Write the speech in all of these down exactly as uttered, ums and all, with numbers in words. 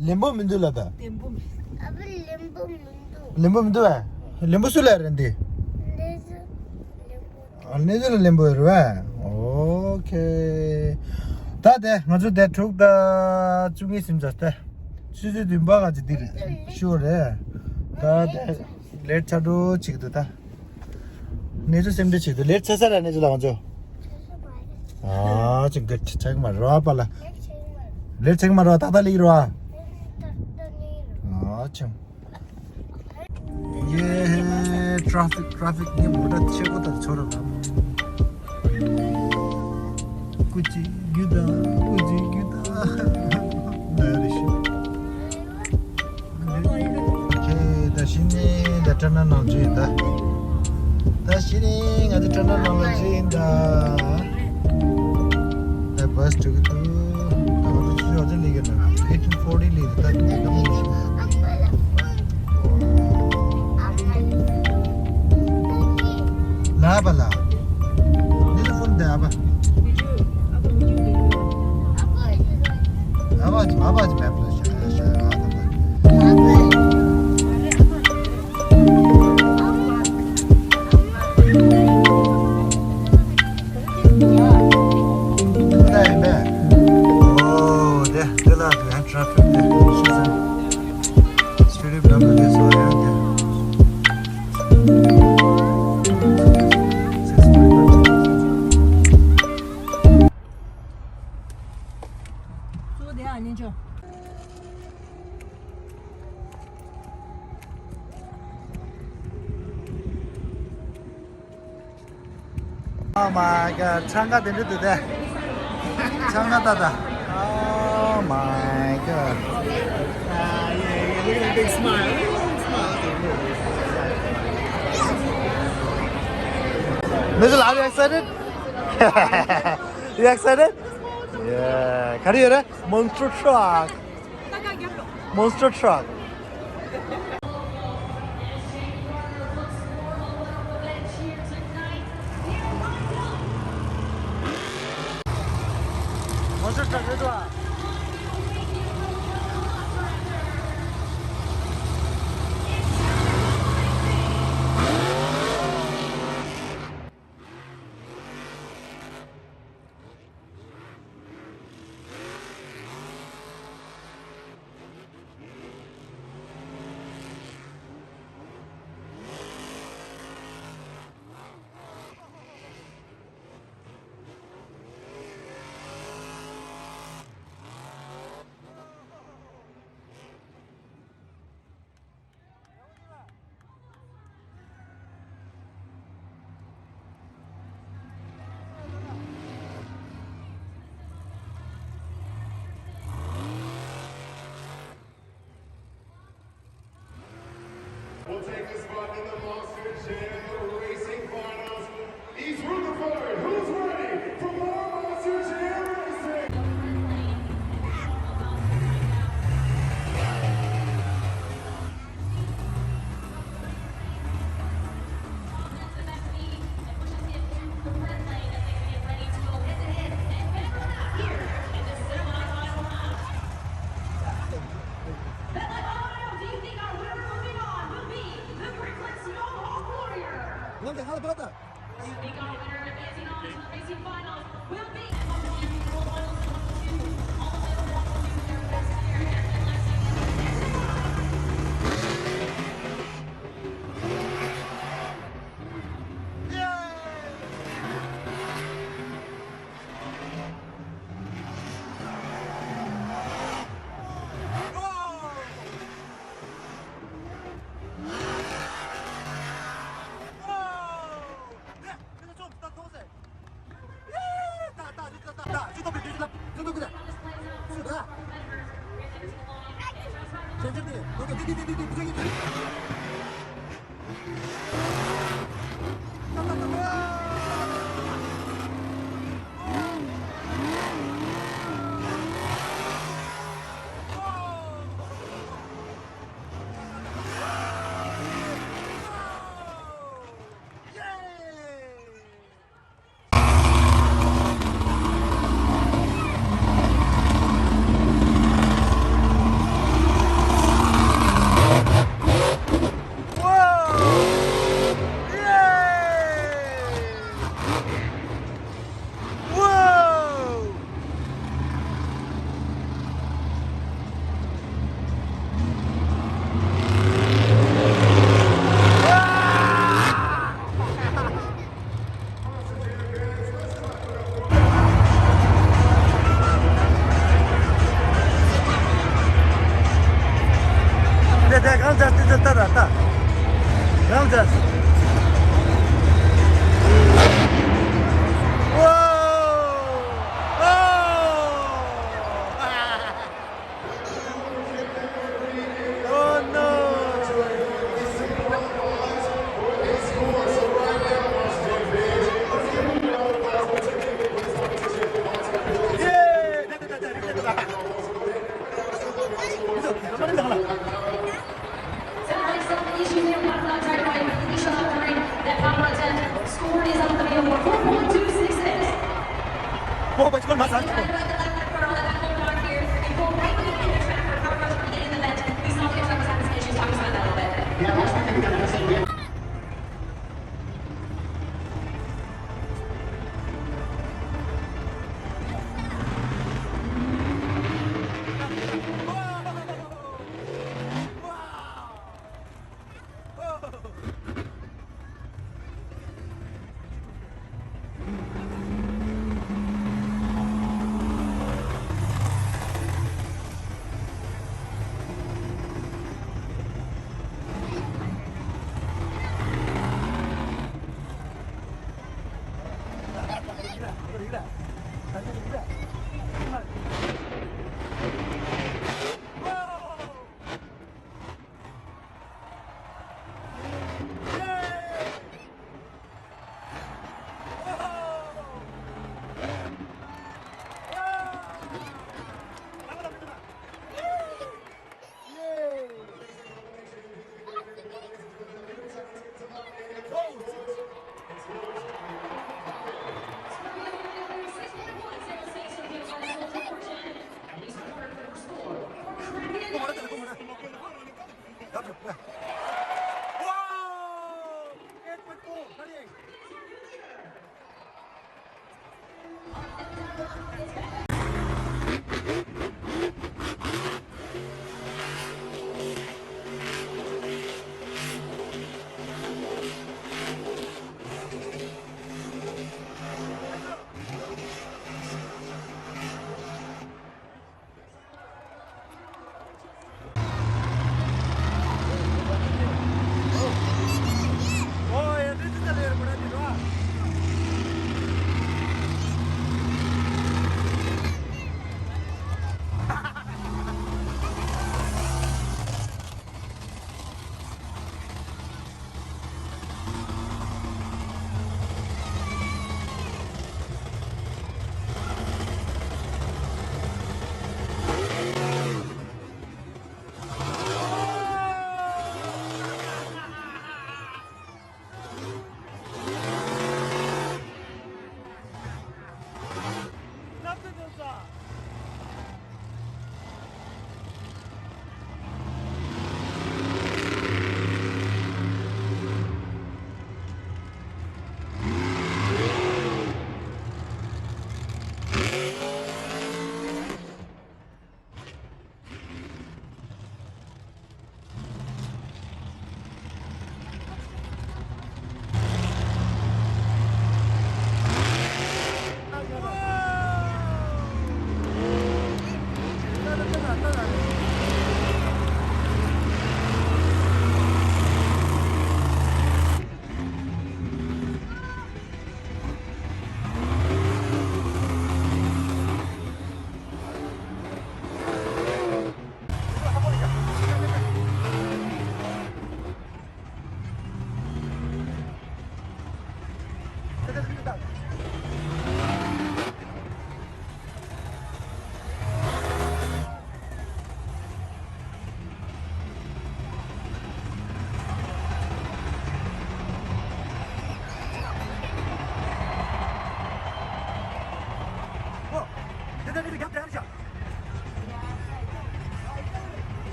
ལེན་པོ་མི་འདུག་ལབ་ད། ལེན་པོ་མི་འདུག་ཨ་བ་ལེན་པོ་མི་འདུག་ལེན་པོ་མི་འདུག་ཨ། ལེན་པོ་སུ་ལ་རེད་འདི། ལེན་པོ། ཨ་གནས་ཚུལ་ལ་ལེན་པོ་རེད་བ། ཨོ་ཁེ། ད་དེ་ང་ཚོ་དེ་དྲུག་དང་བཅུ་གཉིས་ཟིན་ཚར་ཏེ། ཆུ་ཚོད་བདུན་པ་ག་ཚོད་འདི་རེད་ཤོ་རེད། ད་དེ་ལེཊ་ཆགས་འགྲོ་ཅིག་འདུག་ད། གནས་ཚུལ་སེམས་ཁྲལ་བྱེད་དུས་ལེཊ་ཆགས་ས་ར་གནས་ཚུལ་ལ་ང་ཚོ། ཨ་ཅིག་ག་ཆགས་མ་རོ་ཨ་པ་ལ། ལེཊ་ཆགས་མ་རོ་ཏག་ཏག་ལིག་རོ་ཨ། ཨ་ཅིག་ཡེ་ཊ་ར་ཕིག་ཊ་ར་ཕིག་ངས་མོ་ཊ་ཆེ་པོ་དང་ཚོར་ར། ཀུ་ཅི་རྒྱུ་དང་ཀུ་ཅི་རྒྱུ་དང་། ན་ཡ་རེ་ཤི། ཁྱེད་ད་ཤི་ནི་ད་ཊར་ནལ་ནང་ཚུད་ཡིན་ད། ད་ཤི་ནི་ང་ཚོ་ཊར་ནལ་ནང་ལ་ཚུད་ཡིན་ད། ད་བྷ་སི་འགྲོ་གི་འདུག་ད་ང་ཚོ་ཆུ་ཚོད་ལི་གི་ན་ཨེ་ཊིན་ཕོར་ཊི་ལི་ད་ད་ད་མི་ཤི། ལ་བ་ལ། ནི་ལ་ཕོན་ད་བ། ཨ་བ་ཅི་ཨ་བ་ཅི་མེད་པ་ཤ་ཤ་ཨ་ད་ད། ཨོ་དེ་དེ་ལ་དེ་ཧན་ཊ་ར་ཕིག་དེ་ཤི་ཟེར། སི་ཊི་ཌི་ཌབ་ལུ་དེ་སོ་ཡ་དེ། གཙོ་བོ་དེ་ཨ་ཉན་ཆོག Oh my god. ཆང་ཁ་དེ་འདྲ་འདུག་སྟེ། ཆང་ཁ་ད་ད། Oh my god. Look at that big smile. Look at that smile. Mister, are you excited? You excited? Yeah. ག་རེ་ཡོད་རེད། Monster truck. Monster truck. Monster truck རེད་དོ། Will take the spot in the Monster Jam Racing Finals. He's Rutherford. Who's ready for more Monster Jam Racing? Whoa! ད་ད་གང་ཚ་ཏི་ཏི་ཏ་ར་ཏ། གང་ཚ། ཨོ། ཨོ། Oh no!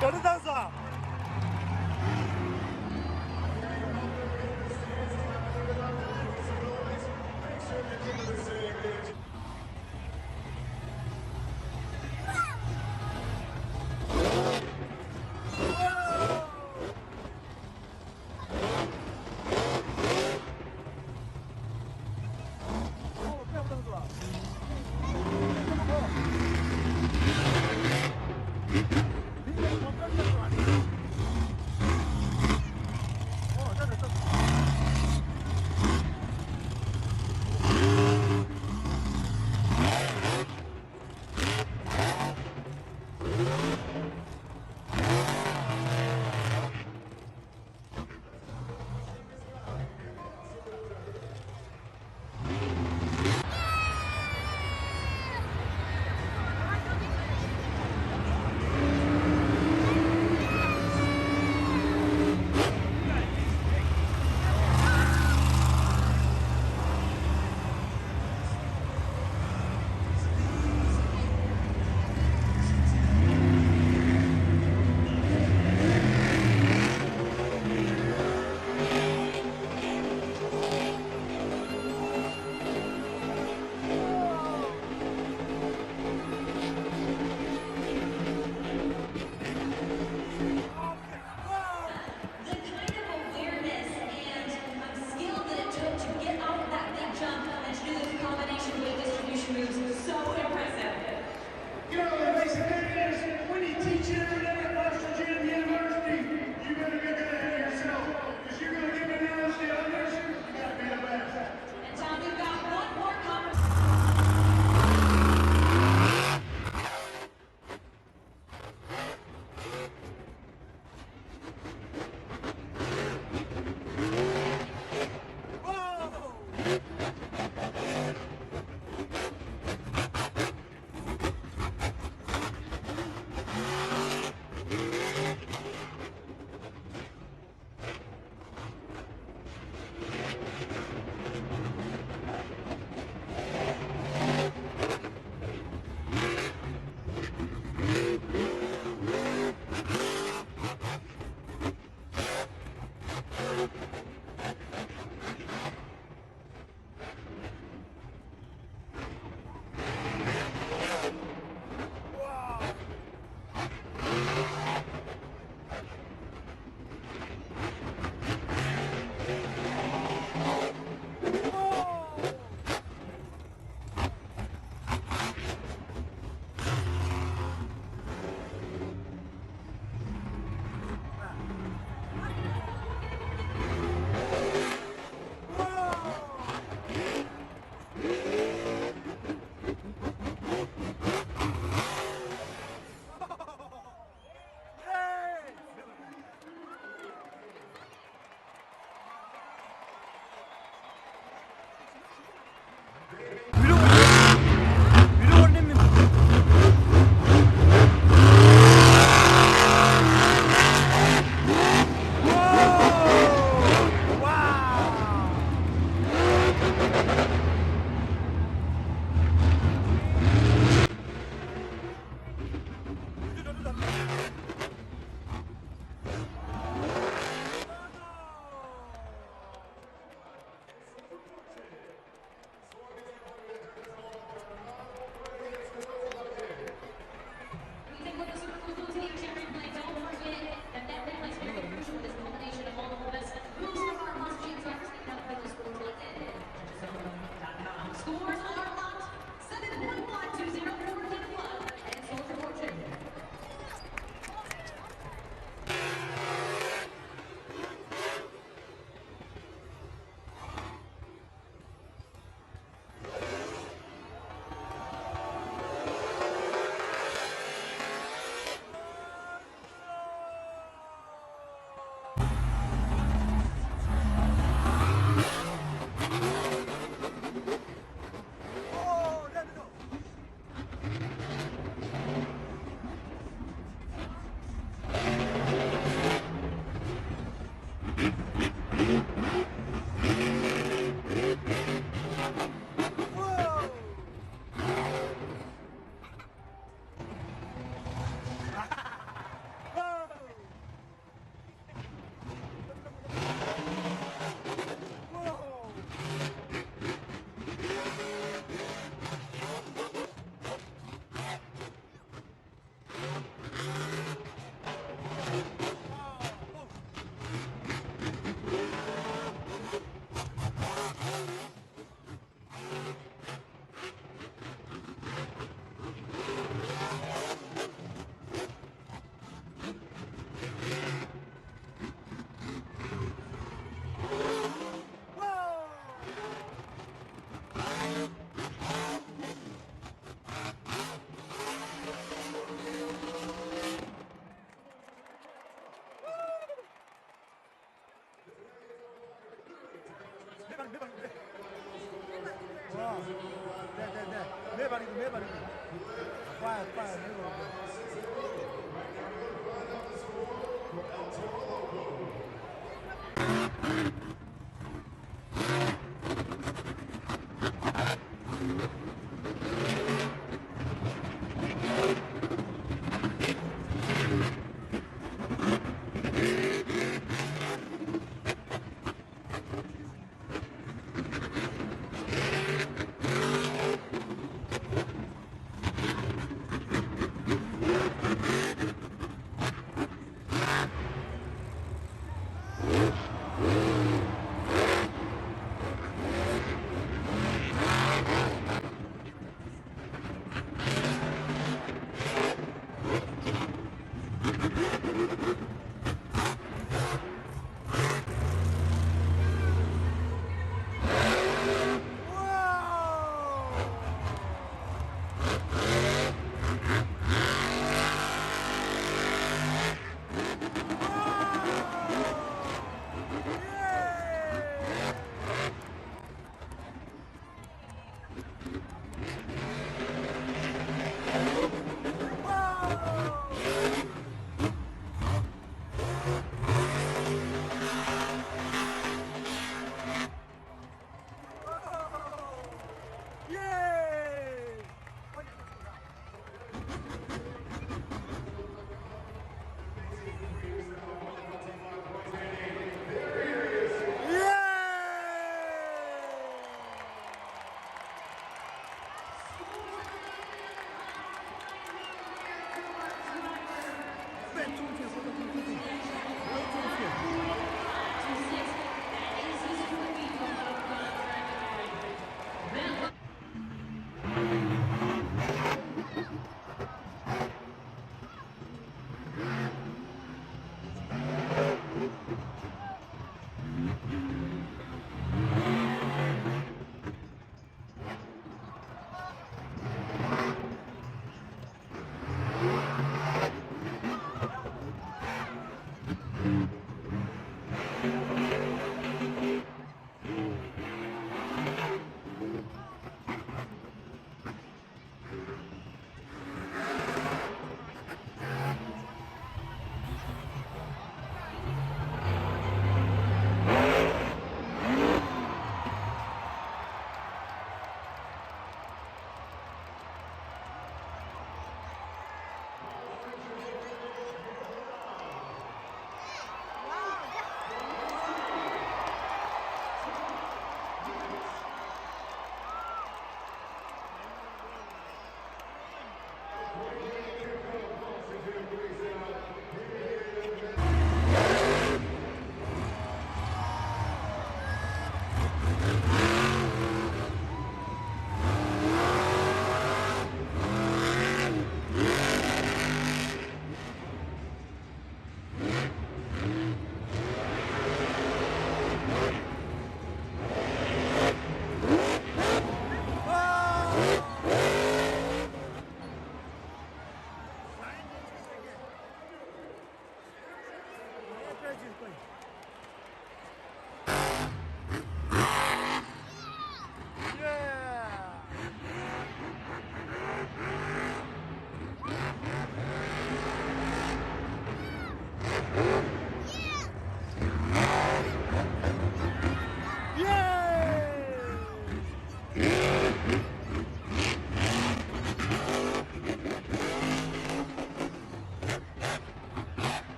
ག་རེ་བཏང་སོང་།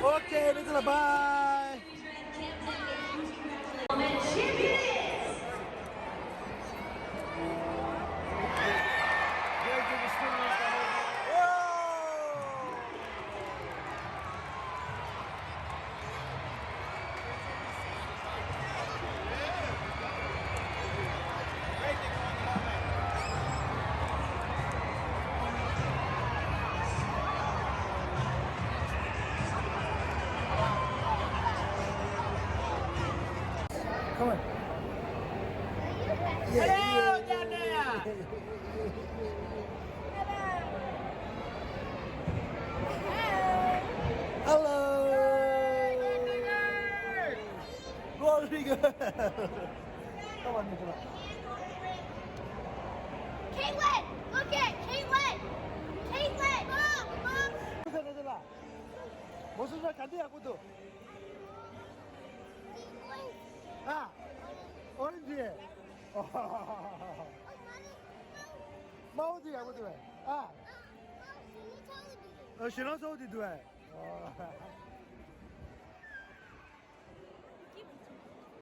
Okay, Mitchell, bye. Come on. Yeah, yeah, yeah. Hello. Rodrigo. Come on, Nicola. Caitlin, look at Caitlin. Caitlin, mom, mom. Look at Nicola. What's the red? ཨ། ཨོ་རེན་ཇི། དམར་པོ་དེ་ཡག་པོ་འདུག་པས། ཨ། ཨ། ཞེ་ལོང་ཚ་པོ་དེ་འདུག་པས། ཨོ།